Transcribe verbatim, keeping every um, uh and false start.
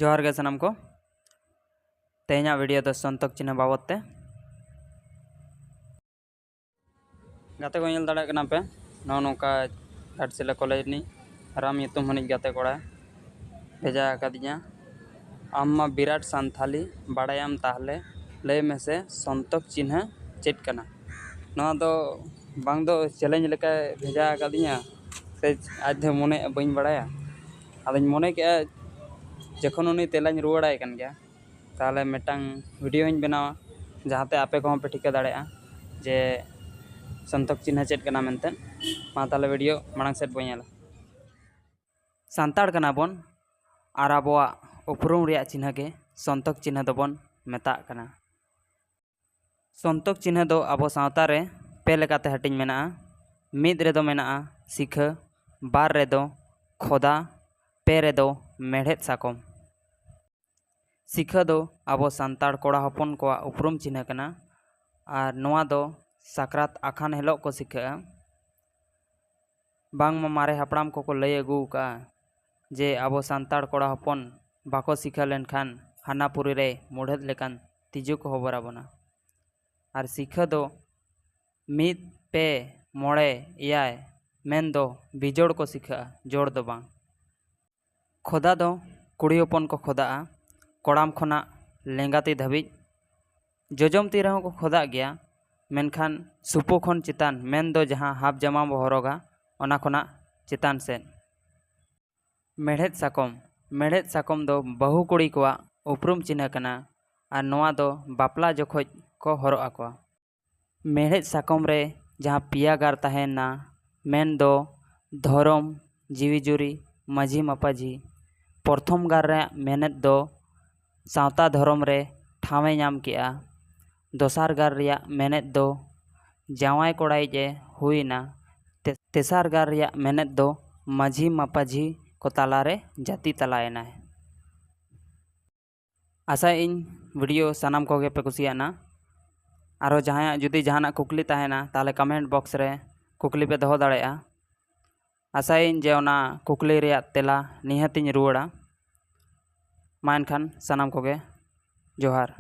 ᱡᱚᱦᱟᱨ ᱜᱮ ᱥᱟᱱᱟᱢ ᱠᱚ᱾ ᱛᱮᱦᱮᱧᱟᱜ ᱵᱷᱤᱰᱤᱭᱳ ᱫᱚ ᱥᱚᱱᱛᱚᱠ ᱪᱤᱱᱦᱟᱹ ᱵᱟᱵᱚᱫ ᱛᱮ᱾ ᱜᱟᱛᱮ ᱠᱚ, ᱧᱮᱞ ᱫᱟᱲᱮᱭᱟᱜ ᱠᱟᱱᱟ ᱯᱮ, ᱱᱚᱜᱼᱚ ᱱᱚᱝᱠᱟ ᱜᱷᱟᱴᱥᱤᱞᱟᱹ ᱠᱚᱞᱮᱡᱽ ᱨᱤᱱᱤᱡ ᱨᱟᱢ ᱧᱩᱛᱩᱢ ᱦᱚᱱᱤᱡ ᱜᱟᱛᱮ ᱠᱚᱲᱟ ᱵᱷᱮᱡᱟ ᱟᱠᱟᱫᱤᱧᱟ᱾ "ᱟᱢ ᱢᱟ ᱵᱤᱨᱟᱴ ᱥᱟᱱᱛᱷᱟᱞᱤ, ᱵᱟᱲᱟᱭᱟᱢ ᱛᱟᱦᱞᱮ ᱞᱟᱹᱭ ᱢᱮᱥᱮ ᱥᱚᱱᱛᱚᱠ ᱪᱤᱱᱦᱟᱹ ᱪᱮᱫ ᱠᱟᱱᱟ?" ᱱᱚᱣᱟ ᱫᱚ ᱵᱟᱝ ᱫᱚ ᱪᱮᱞᱮᱧᱡᱽ ᱞᱮᱠᱟᱭ ᱵᱷᱮᱡᱟ ᱟᱠᱟᱫᱤᱧᱟ, ᱥᱮ ᱟᱡ ᱫᱚ ᱢᱚᱱᱮ ᱵᱟᱹᱧ ᱵᱟᱲᱟᱭᱟ᱾ ᱟᱫᱚᱧ ᱢᱚᱱᱮ ᱠᱮᱜᱼᱟ, ᱡᱚᱠᱷᱚᱱ ᱩᱱᱤ ᱛᱮᱞᱟᱧ ᱨᱩᱣᱟᱹᱲᱟᱭ ᱠᱟᱱ ᱜᱮᱭᱟ, ᱛᱟᱦᱚᱞᱮ ᱢᱤᱫᱴᱟᱝ ᱵᱷᱤᱰᱤᱭᱳᱧ ᱵᱮᱱᱟᱣᱟ, ᱡᱟᱦᱟᱸᱛᱮ ᱟᱯᱮ ᱠᱚᱦᱚᱸ ᱯᱮ ᱴᱷᱤᱠᱟᱹ ᱫᱟᱲᱮᱭᱟᱜᱼᱟ ᱡᱮ ᱥᱚᱱᱛᱚᱠ ᱪᱤᱱᱦᱟᱹ ᱪᱮᱫ ᱠᱟᱱᱟ ᱢᱮᱱᱛᱮ᱾ ᱢᱟ ᱛᱟᱦᱚᱞᱮ ᱵᱷᱤᱰᱤᱭᱳ ᱢᱟᱲᱟᱝ ᱥᱮᱫ ᱵᱚᱱ ᱧᱮᱞᱟ᱾ ᱥᱟᱱᱛᱟᱲ ᱠᱟᱱᱟ ᱵᱚᱱ ᱟᱨ ᱟᱵᱚᱣᱟᱜ ᱩᱯᱨᱩᱢ ᱨᱮᱭᱟᱜ ᱪᱤᱱᱦᱟᱹ ᱜᱮ ᱥᱚᱱᱛᱚᱠ ᱪᱤᱱᱦᱟᱹ ᱫᱚᱵᱚᱱ ᱢᱮᱛᱟᱜ ᱠᱟᱱᱟ᱾ ᱥᱚᱱᱛᱚᱠ ᱪᱤᱱᱦᱟᱹ ᱫᱚ ᱟᱵᱚ ᱥᱟᱶᱛᱟ ᱨᱮ ᱯᱮ ᱞᱮᱠᱟᱛᱮ ᱦᱟᱹᱴᱤᱧ ᱢᱮᱱᱟᱜᱼᱟ᱾ ᱢᱤᱫ ᱨᱮᱫᱚ ᱢᱮᱱᱟᱜᱼᱟ ᱥᱤᱠᱷᱟᱹ, ᱵᱟᱨ ᱨᱮᱫᱚ ᱠᱷᱚᱫᱟ, ᱯᱮ ᱨᱮᱫᱚ ᱢᱮᱲᱦᱮᱫ ᱥᱟᱠᱚᱢ᱾ ᱥᱤᱠᱷᱟᱹ ᱫᱚ ᱟᱵᱚ ᱥᱟᱱᱛᱟᱲ ᱠᱚᱲᱟ ᱦᱚᱯᱚᱱ ᱠᱚᱣᱟᱜ ᱩᱯᱨᱩᱢ ᱪᱤᱱᱦᱟᱹ ᱠᱟᱱᱟ ᱟᱨ ᱱᱚᱣᱟ ᱫᱚ ᱥᱟᱠᱨᱟᱛ ᱟᱠᱷᱟᱱ ᱦᱤᱞᱳᱜ ᱠᱚ ᱥᱤᱠᱷᱟᱹᱜᱼᱟ᱾ ᱵᱟᱝᱢᱟ ᱢᱟᱨᱮ ᱦᱟᱯᱲᱟᱢ ᱠᱚᱠᱚ ᱞᱟᱹᱭ ᱟᱹᱜᱩ ᱟᱠᱟᱫᱼᱟ ᱡᱮ ᱟᱵᱚ ᱥᱟᱱᱛᱟᱲ ᱠᱚᱲᱟ ᱦᱚᱯᱚᱱ ᱵᱟᱠᱚ ᱥᱤᱠᱷᱟᱹ ᱞᱮᱱᱠᱷᱟᱱ ᱦᱟᱱᱟ ᱯᱩᱨᱤ ᱨᱮ ᱢᱩᱰᱷᱟᱹᱫ ᱞᱮᱠᱟᱱ ᱛᱤᱡᱩ ᱠᱚ ᱦᱚᱵᱚᱨ ᱟᱵᱚᱱᱟ᱾ ᱟᱨ ᱥᱤᱠᱷᱟᱹ ᱫᱚ ᱢᱤᱫ, ᱯᱮ, ᱢᱚᱬᱮ, ᱮᱭᱟᱭ ᱢᱮᱱᱫᱚ ᱵᱤᱡᱳᱲ ᱠᱚ ᱥᱤᱠᱷᱟᱹᱜᱼᱟ, ᱡᱳᱲ ᱫᱚ ᱵᱟᱝ᱾ ᱠᱷᱚᱫᱟ ᱫᱚ ᱠᱩᱲᱤ ᱦᱚᱯᱚᱱ ᱠᱚ ᱠᱷᱚᱫᱟᱜᱼᱟ, ᱠᱚᱲᱟᱢ ᱠᱷᱚᱱᱟᱜ ᱞᱮᱸᱜᱟ ᱛᱤ ᱫᱷᱟᱹᱵᱤᱡ᱾ ᱡᱚᱡᱚᱢ ᱛᱤ ᱨᱮᱦᱚᱸ ᱠᱚ ᱠᱷᱚᱫᱟᱜ ᱜᱮᱭᱟ, ᱢᱮᱱᱠᱷᱟᱱ ᱥᱩᱯᱩ ᱠᱷᱚᱱ ᱪᱮᱛᱟᱱ, ᱢᱮᱱᱫᱚ ᱡᱟᱦᱟᱸ ᱦᱟᱯ ᱡᱟᱢᱟ ᱵᱚ ᱦᱚᱨᱚᱜᱟ, ᱚᱱᱟ ᱠᱷᱚᱱᱟᱜ ᱪᱮᱛᱟᱱ ᱥᱮᱫ᱾ ᱢᱮᱲᱦᱮᱫ ᱥᱟᱠᱚᱢ᱾ ᱢᱮᱲᱦᱮᱫ ᱥᱟᱠᱚᱢ ᱫᱚ ᱵᱟᱹᱦᱩ ᱠᱩᱲᱤ ᱠᱚᱣᱟᱜ ᱩᱯᱨᱩᱢ ᱪᱤᱱᱦᱟᱹ ᱠᱟᱱᱟ ᱟᱨ ᱱᱚᱣᱟ ᱫᱚ ᱵᱟᱯᱞᱟ ᱡᱚᱠᱷᱚᱡ ᱠᱚ ᱦᱚᱨᱚᱜ ᱟᱠᱚᱣᱟ᱾ ᱢᱮᱲᱦᱮᱫ ᱥᱟᱠᱚᱢ ᱨᱮ ᱡᱟᱦᱟᱸ ᱯᱮᱭᱟ ᱜᱟᱨ ᱛᱟᱦᱮᱱᱟ, ᱢᱮᱱᱫᱚ ᱫᱷᱚᱨᱚᱢ, ᱡᱤᱣᱤ ᱡᱩᱨᱤ, ᱢᱟᱹᱡᱷᱤ ᱢᱟᱯᱟᱡᱷᱤ᱾ ᱯᱨᱚᱛᱷᱚᱢ ᱜᱟᱨ ᱨᱮᱭᱟᱜ ᱢᱮᱱᱮᱫ ᱫᱚ ᱥᱟᱶᱛᱟ ᱫᱷᱚᱨᱚᱢ ᱨᱮ ᱴᱷᱟᱶ ᱮ ᱧᱟᱢ ᱠᱮᱜᱼᱟ᱾ ᱫᱚᱥᱟᱨ ᱜᱟᱨ ᱨᱮᱭᱟᱜ ᱢᱮᱱᱮᱫ ᱫᱚ ᱡᱟᱶᱟᱭ ᱠᱚᱲᱟᱭᱤᱡ ᱮ ᱦᱩᱭ ᱮᱱᱟ᱾ ᱛᱮ-, ᱛᱮᱥᱟᱨ ᱜᱟᱨ ᱨᱮᱭᱟᱜ ᱢᱮᱱᱮᱫ ᱫᱚ ᱢᱟᱹᱡᱷᱤ ᱢᱟᱯᱟᱡᱷᱤ ᱠᱚ ᱛᱟᱞᱟᱨᱮ ᱡᱟᱹᱛᱤ ᱛᱟᱞᱟᱭᱮᱱᱟᱭ᱾ ᱟᱥᱟᱭᱟᱹᱧ ᱵᱷᱤᱰᱤᱭᱳ ᱥᱟᱱᱟᱢ ᱠᱚᱜᱮ ᱯᱮ ᱠᱩᱥᱤᱭᱟᱜᱼᱟ᱾ ᱟᱨᱚ ᱡᱟᱦᱟᱸᱭᱟᱜ ᱡᱩᱫᱤ ᱡᱟᱦᱟᱱᱟᱜ ᱠᱩᱠᱞᱤ ᱛᱟᱦᱮᱱᱟ, ᱛᱟᱦᱚᱞᱮ ᱠᱚᱢᱮᱱᱴ ᱵᱚᱠᱥ ᱨᱮ ᱠᱩᱠᱞᱤ ᱯᱮ ᱫᱚᱦᱚ ᱫᱟᱲᱮᱭᱟᱜᱼᱟ᱾ ᱟᱥᱟᱭᱟᱹᱧ ᱡᱮ ᱚᱱᱟ ᱠᱩᱠᱞᱤ ᱨᱮᱭᱟᱜ ᱛᱮᱞᱟ ᱱᱤᱦᱟᱹᱛᱤᱧ ᱨᱩᱣᱟᱹᱲᱟ᱾ ᱢᱟ ᱮᱱᱠᱷᱟᱱ ᱥᱟᱱᱟᱢ ᱠᱚᱜᱮ ᱡᱚᱦᱟᱨ᱾